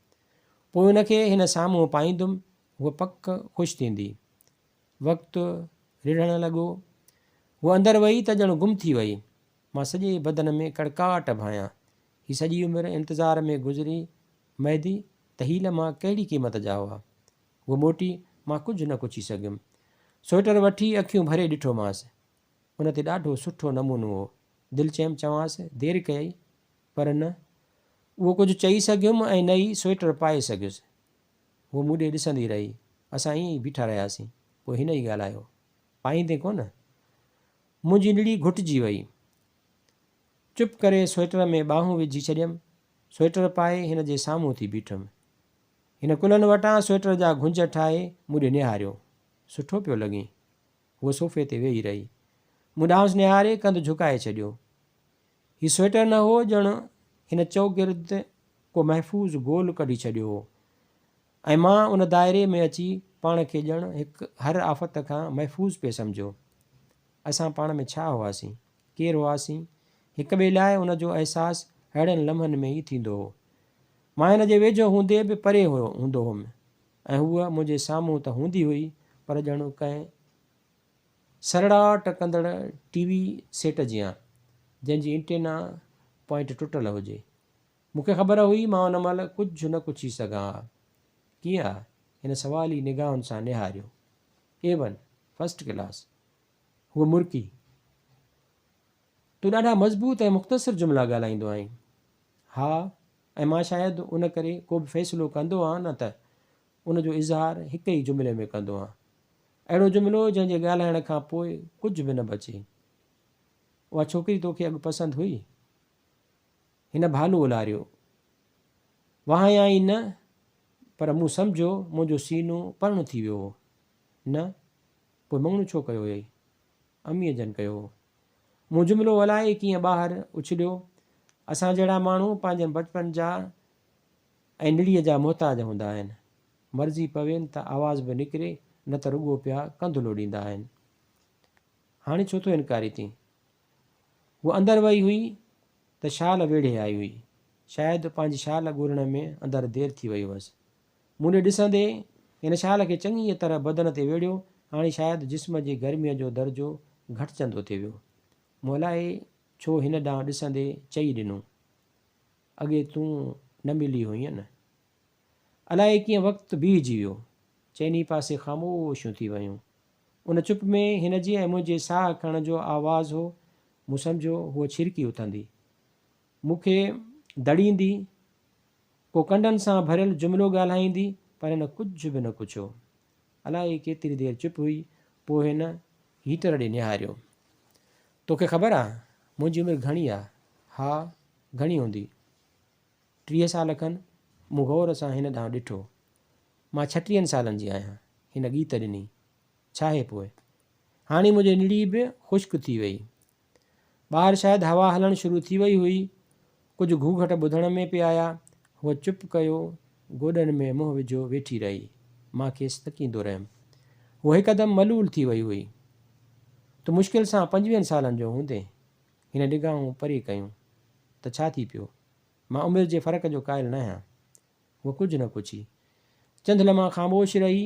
پوء ان کي هن سامهون پائيندم هوء پڪ خوش ٿيندي. وقت رڙهڻ لڳو. هوء اندر وئي ته ڄڻ گم ٿي وئي. مان سڄي بدن ۾ ڪڙڪاٽ ڀانيان. هي سڄي عمر انتظار ۾ گذري مهدي ته هي لمحا ڪهڙي قيمت جا هئا. هوء موٽي، مان ڪجهه نه ڪڇي سگهيم. سوئيٽر وٺي اکيون ڀري ڏٺومانس. ان تي ڏاڍو سٺو نمونو هو. دل چيم چوانس، دير ڪيئي. پر نه اهو ڪجهه چئي سگهيم ۽ نه ئي سوئيٽر پائي سگهيس. هوء مون ڏي ڏسندي رهي. اسان ائين ئي بيٺا رهياسين. پوء هن ئي ڳالهايو. پائيندين ڪونه؟ منهنجي نڙي گهٽجي وئي. چپ ڪري سوئيٽر ۾ ٻانهون وجهي ڇڏيم. سوئيٽر پائي هن جي سامهون ٿي بيٺم. هن ڪلهن وٽان سوئيٽر جا گهنج ٺاهي مون ڏي نهاريو. سٺو پيو لڳين. هوء صوفي تي ويهي رهي. مون ڏانهس نهاري ڪنڌ جهڪائي ڇڏيو. هي سوئيٽر نه هو ڄڻ هن چؤگرد ڪو محفوظ گول ڪڍي ڇڏيو هو ۽ مان ان دائري ۾ اچي پاڻ کي ڄڻ هڪ هر آفت کان محفوظ پئي سمجهيو. اسان پاڻ ۾ ڇا هئاسين؟ ڪير هئاسين؟ هڪ ٻئي لاء ان جو احساس اهڙن لمحن ۾ ئي ٿيندو هو. مان هن جي ويجهو هوندي به پري هوندو هوم ۽ هوء منهنجي سامهون ته هوندي هئي پر ڄڻ ڪنهن سرڙاٽ ڪندڙ ٽي وي سيٽ جيان، جنهن جي انٽينا پوائنٽ ٽٽل هجي. مون کي خبر هئي مان ان مهل ڪجهه نه ڪڇي سگهان ها. ڪيئن آ؟ هن سوالي نگاهن سان نهاريو. A one, first class. هوء مرڪي. تون ڏاڍا مضبوط ۽ مختصر جملا ڳالهائيندو آهين. ها، ۽ مان شايد ان ڪري ڪو به فيصلو ڪندو آهيان نه ته ان جو اظهار هڪ ئي جملي ۾ ڪندو آهيان. اهڙو جملو جنهن جي ڳالهائڻ کان پوء ڪجهه به نه بچي. اها ڇوڪري توکي اڳ پسند هئي؟ هن ڀالو الاريو. وهايائين نه، پر مون سمجهيو منهنجو سينو پرڻ ٿي ويو هو. نه، پوء مڱڻو ڇو ڪيو هيئي؟ اميء جن ڪيو هو. مون جملو الائي ڪيئن ٻاهر اڇليو. اسان جهڙا ماڻهو پنهنجن بچپن جا ۽ نڙيء جا محتاج هوندا آهن. مرضي پوين ته آواز به نڪري نه ته رڳو پيا ڪنڌ لوڏيندا آهن. هاڻي ڇو ٿو انڪاري ٿين؟ هوء اندر وئي هئي ته شال ويڙهي آئي هئي. شايد پنهنجي شال ڳولڻ ۾ اندر دير ٿي وئي هئس. مون ڏي ڏسندي هن شال کي چڱيء طرح بدن تي ويڙهيو. هاڻي شايد جسم جي گرميء جو درجو گهٽجندو ٿي ويو. مون الائي ڇو هن ڏانهن ڏسندي چئي ڏنو. اڳي تون نه ملي هئينء نه؟ الائي ڪيئن وقت بيهجي ويو. چئني پاسي خاموشيون ٿي ويون. ان چپ ۾ هن جي ۽ منهنجي ساهه کڻڻ جو آواز هو. مون سمجهيو هوء ڇرڪي اٿندي. مون کي دڙيندي، ڪو ڪنڊن سان ڀريل جملو ڳالهائيندي، پر هن ڪجهه به نه ڪڇيو. الائي ڪيتري دير چپ هئي، پوء هن هيٽر ڏي نهاريو. توکي خبر آ، منهنجي عمر گهڻي آ؟ ها، گهڻي هوندي. 30 سال کن؟ مون غور سان هن ڏانهن ڏٺو. مان ڇٽيهن سالن جي آهيان. هن ڳيت ڏني. ڇاهي پوء؟ هاڻي منهنجي نڙي به خشڪ ٿي وئي. ٻاهر شايد هوا هلڻ شروع ٿي وئي هئي. ڪجهه گهوگهٽ ٻڌڻ ۾ پئي آيا. هوء چپ ڪيو گوڏن ۾ منهن وجهيو ويٺي رهي. مان کيس تڪيندو رهيم. هوء هڪدم ملول ٿي وئي هئي. تون مشڪل سان پنجويهن سالن جو هوندين. هن نگاهون پري ڪيون. ته ڇا ٿي پيو؟ مان عمر جي فرق جو قائل ناهيان. هوء ڪجهه نه پڇي. چند لمحا خاموش رهي،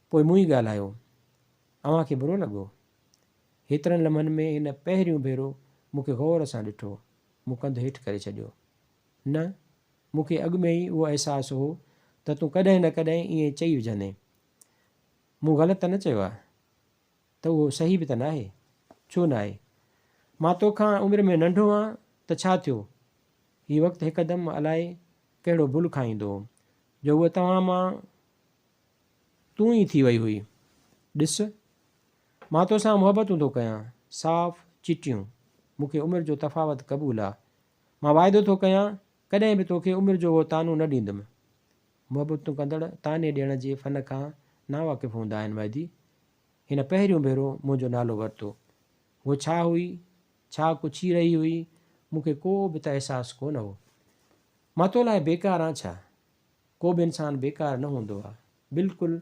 پوء مون ئي ڳالهايو. اوهان کي برو لڳو؟ هيترن لمحن ۾ هن پهريون ڀيرو مون کي غور سان ڏٺو. مون ڪنڌ هيٺ ڪري ڇڏيو. نه، مون کي اڳ ۾ ئي اهو احساس هو ته تون ڪڏهن نه ڪڏهن ائين چئي وجهندين. مون غلط ته نه چيو آهي؟ ته اهو صحيح به ته ناهي. ڇو ناهي؟ مان تو کان عمر ۾ ننڍو آن ته ڇا ٿيو؟ هي وقت هڪدم الائي ڪهڙو ڀل کائيندو هو، جو هوء توهان مان تون ئي ٿي وئي هئي. ڏس، مان توسان محبتون ٿو ڪيان، صاف چٽيون. مون کي عمر جو تفاوت قبول آ. مان واعدو ٿو ڪيان، ڪڏهن به توکي عمر جو اهو طعنو نه ڏيندم. محبتون ڪندڙ طعني ڏيڻ جي فن کان ناواقف هوندا آهن مهدي. هن پهريون ڀيرو منهنجو نالو ورتو. هوء ڇا هئي، ڇا ڪڇي رهي هئي، مون کي ڪو به ته احساس ڪونه هو. مان تو لاء بيڪار آن ڇا؟ ڪو به انسان بيڪار نه هوندو آ. بلڪل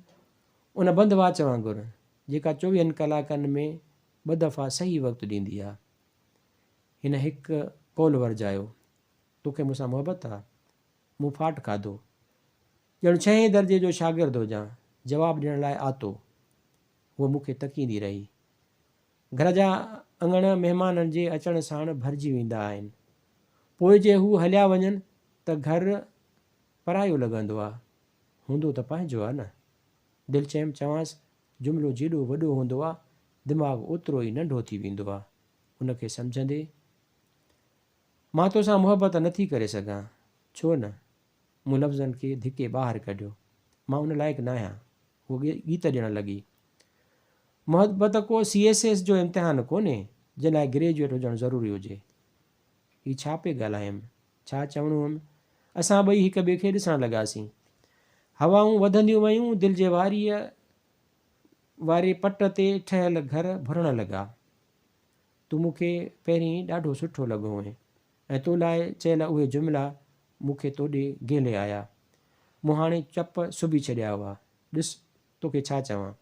ان بند واچ وانگر، جيڪا چوويهن ڪلاڪن ۾ ٻه دفعا صحيح وقت ڏيندي آ. هن هڪ قول ورجايو، توکي مون سان محبت آ؟ مون ڦاٽ کاڌو. ڄڻ ڇهين درجي جو شاگرد هجان. جواب ڏيڻ لاء آتو. هوء مون کي تڪيندي رهي. گهر جا اڱڻ مهمانن جي اچڻ ساڻ ڀرجي ويندا آهن. پوء جي هو هليا وڃن ته گهر پرايو لڳندو آ. هوندو ته پنهنجو آ نه. دل چيم چوانس جملو جيڏو وڏو هوندو آ، دماغ اوترو ئي ننڍو ٿي ويندو آ. ان کي سمجهندي مان توسان محبت نه ٿي ڪري سگهان. ڇو نه؟ مون لفظن کي ڌڪي ٻاهر ڪڍيو. مان ان لائق ناهيان. هوء ڳيت ڏيڻ لڳي. محبت ڪو سي ايس ايس جو امتحان ڪونهي، جنهن لاء گريجوئيٽ هجڻ ضروري هجي. هي ڇا پئي ڳالهايم؟ ڇا چوڻو هيم؟ اسان ٻئي هڪ ٻئي کي ڏسڻ لڳاسين. هوائون وڌنديون ويون، دل جي واريء واري پٽ تي ٺهيل گهر ڀرڻ لڳا. تون مون کي پهرين ڏاڍو سٺو لڳو هئين ۽ تو لاء چيل اهي جملا مون کي توڏي گهلي آيا. مون هاڻي چپ سبي ڇڏيا هئا. ڏس، توکي ڇا چوان.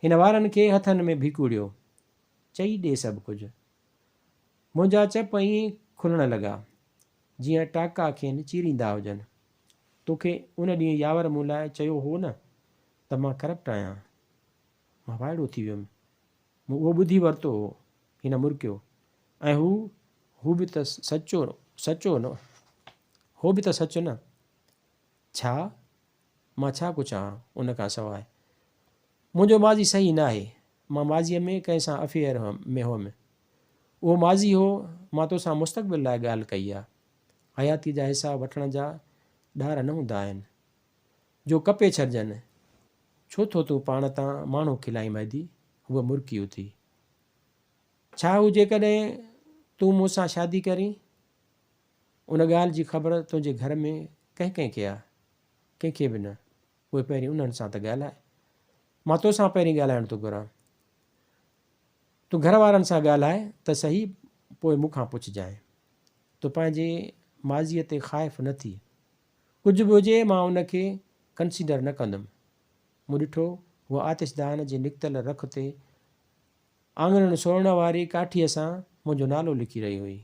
هن وارن کي هٿن ۾ ڀيڪوڙيو. چئي ڏي سڀ ڪجهه. منهنجا چپ ائين کلڻ لڳا، جيئن ٽاڪا کين چيريندا هجن. توکي ان ڏينهن ياور مون لاء چيو هو نه ته مان ڪرپٽ آهيان. مان وائڙو ٿي ويم. مون اهو ٻڌي ورتو هو. هن مرڪيو. ۽ هو، هو به ته سچو، سچو نه، هو به ته سچ نه. ڇا؟ مان ڇا ڪڇان ان کان سواء؟ منهنجو ماضي صحيح ناهي. مان ماضيء ۾ ڪنهن سان افيئر ۾ هئم. اهو ماضي هو، مان توسان مستقبل لاء ڳالهه ڪئي آ. حياتيء جا حساب وٺڻ جا ڏار نه هوندا آهن، جو ڪپي ڇڏجن. ڇو ٿو تون پاڻ تان ماڻهو کلائين مهدي؟ هوء مرڪي اٿي. ڇا هو جيڪڏهن تون مون سان شادي ڪرين؟ ان ڳالهه جي خبر تنهنجي گهر ۾ ڪنهن ڪنهن کي آ؟ ڪنهن کي به نه. پوء پهرين انهن سان ته ڳالهاء. مان توسان پهرين ڳالهائڻ ٿو گهران. تون گهر وارن سان ڳالهاء ته سهي پوء مون کان پڇجانء. تون پنهنجي ماضيء تي خائف نه ٿي. ڪجهه به هجي مان ان کي ڪنسيڊر نه ڪندم. مون ڏٺو هوء آتشدان جي نڪتل رک تي آڱرين سورڻ واري ڪاٺيء سان منهنجو نالو لکي رهي هئي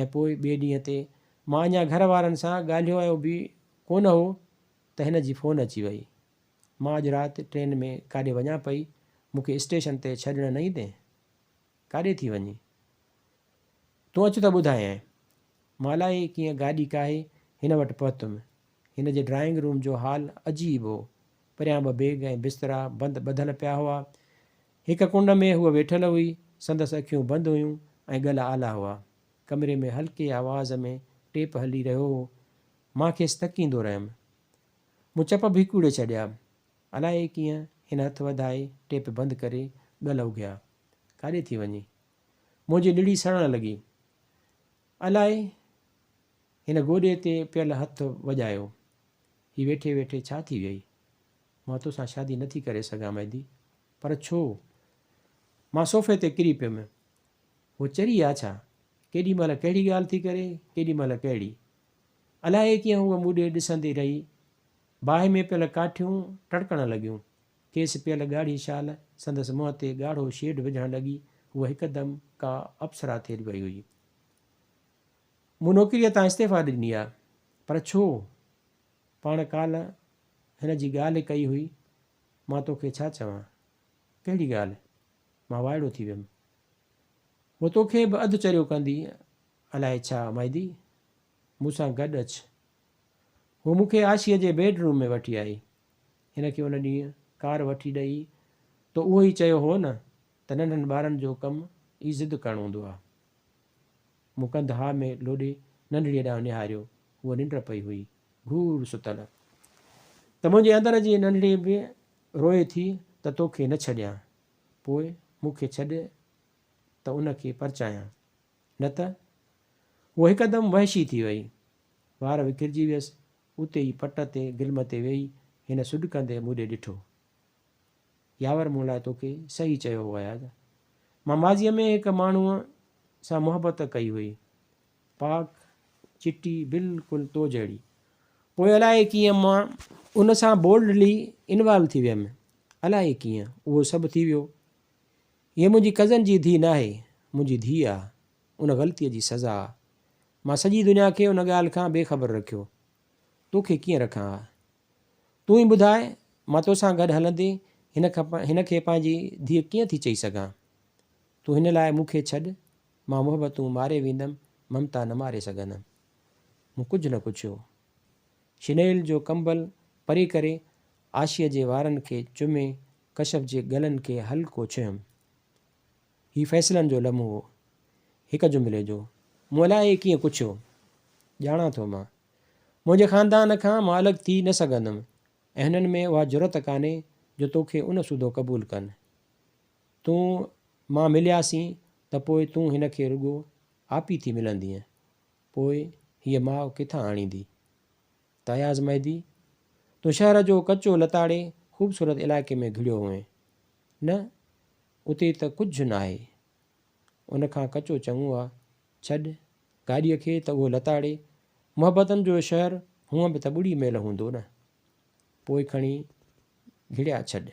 ۽ پوء ٻئي ڏينهن تي مان اڃا گهر وارن سان ڳالهيو به ڪونه هو ته هن جي فون اچي وئي. مان اڄ رات ٽرين ۾ ڪاڏي وڃان پئي، مون کي اسٽيشن تي ڇڏڻ نه ايندين؟ ڪاڏي ٿي وڃين؟ تون اچ ته ٻڌايانء. مان الائي ڪيئن گاڏي ڪاهي هن وٽ پهتم. هن جي ڊرائنگ روم جو حال عجيب هو. پريان ٻه بيگ ۽ بسترا بند ٻڌل پيا هئا. هڪ ڪنڊ ۾ هوء ويٺل هئي. سندس اکيون بند هيون ۽ ڳل آلا هئا. ڪمري ۾ هلڪي آواز ۾ ٽيپ هلي رهيو هو. مان کيس تڪيندو رهيم. مون چپ ڀيڪوڙي ڇڏيا. الائي ڪيئن هن هٿ وڌائي ٽيپ بند ڪري ڳل اگهيا. ڪاڏي ٿي وڃين؟ منهنجي نڙي سڙڻ لڳي. الائي هن گوڏي تي پيل هٿ وڄايو. هي ويٺي ويٺي ڇا ٿي ويئي؟ مان توسان شادي نٿي ڪري سگهان مهدي. پر ڇو؟ مان صوفي تي ڪري پيم. هوء چري آ ڇا؟ ڪيڏي مهل ڪهڙي ڳالهه ٿي ڪري، ڪيڏي مهل ڪهڙي. الائي ڪيئن هوء مون ڏي ڏسندي رهي. باهه ۾ پيل ڪاٺيون ٽڙڪڻ لڳيون. کيس پيل ڳاڙهي شال سندس منهن تي ڳاڙهو شيڊ وجهڻ لڳي. هوء هڪدم ڪا اپسرا ٿي وئي هئي. مون نوڪريء تان استعيفا ڏني آ. پر ڇو؟ پاڻ ڪالهه هن جي ڳالهه ڪئي هئي. مان توکي ڇا چوان؟ ڪهڙي ڳالهه؟ مان وائڙو ٿي ويم. هوء توکي به اڌ چريو ڪندي. الائي ڇا مهدي؟ مون سان گڏ اچ. هوء مون کي عاشيء جي بيڊ روم ۾ وٺي آئي. هن کي ان ڏينهن ڪار وٺي ڏئي تو اهو ئي چيو هو نه ته ننڍن ٻارن جو ڪم ئي ضد ڪرڻ هوندو آ. مون ڪنڌ ها ۾ لوڏي ننڍڙيء ڏانهن نهاريو. هوء ننڊ پئي هئي. گهور ستل. ته منهنجي اندر جي ننڍڙي به روئي ٿي ته توکي نه ڇڏيان. پوء مون کي ڇڏ ته ان کي پرچايان. نه ته. هوء هڪدم وحشي ٿي وئي. وار وکرجي ويس. اتي ئي پٽ تي گلم تي ويهي هن سڏڪندي مون ڏي ڏٺو. ياور مون لاء توکي صحيح چيو هو اياز. مان ماضيء ۾ هڪ ماڻهوء سان محبت ڪئي هئي. پاڪ، چٽي، بلڪل تو جهڙي. پوء الائي ڪيئن مان ان سان بولڊلي انوالو ٿي ويم. الائي ڪيئن اهو سڀ ٿي ويو. هيء منهنجي ڪزن جي ڌيء ناهي، منهنجي ڌيء آ. ان غلطيء جي سزا آ. مان سڄي دنيا کي ان ڳالهه کان بي خبر رکيو. توکي ڪيئن رکان ها؟ تون ئي ٻڌاء، مان توسان گڏ هلندي هن کي پنهنجي ڌيء ڪيئن ٿي چئي سگهان؟ تون هن لاء مون کي ڇڏ، مان محبتون ماري ويندم، ممتا نه ماري سگهندم. مون ڪجهه نه ڪڇيو. شنيل جو ڪمبل پري ڪري، عاشيء جي وارن کي چمي، ڪشف جي ڳلن کي هلڪو ڇهيم. هي فيصلن جو لمحو هو. هڪ جملي جو. مون الائي ڪيئن ڪڇيو. ڄاڻان ٿو مان. منهنجي خاندان کان مان الڳ ٿي نه سگهندم ۽ هنن ۾ اها جرئت ڪانهي جو توکي ان سوڌو قبول ڪن. تون مان ملياسين ته پوء تون هن کي رڳو آپي ٿي ملندينء. پوء هيء ماء ڪٿان آڻيندي؟ ته اياز مهدي، تون شهر جو ڪچو لتاڙي خوبصورت علائقي ۾ گهڙيو هئين. نه، اتي ته ڪجهه ناهي. ان کان ڪچو چڱو آ. ڇڏ، گاڏيء کي ته اهو لتاڙي. محبتن جو شهر هونء به ته ٻڙي ميل هوندو نه. پوء کڻي گهڙيا ڇڏ.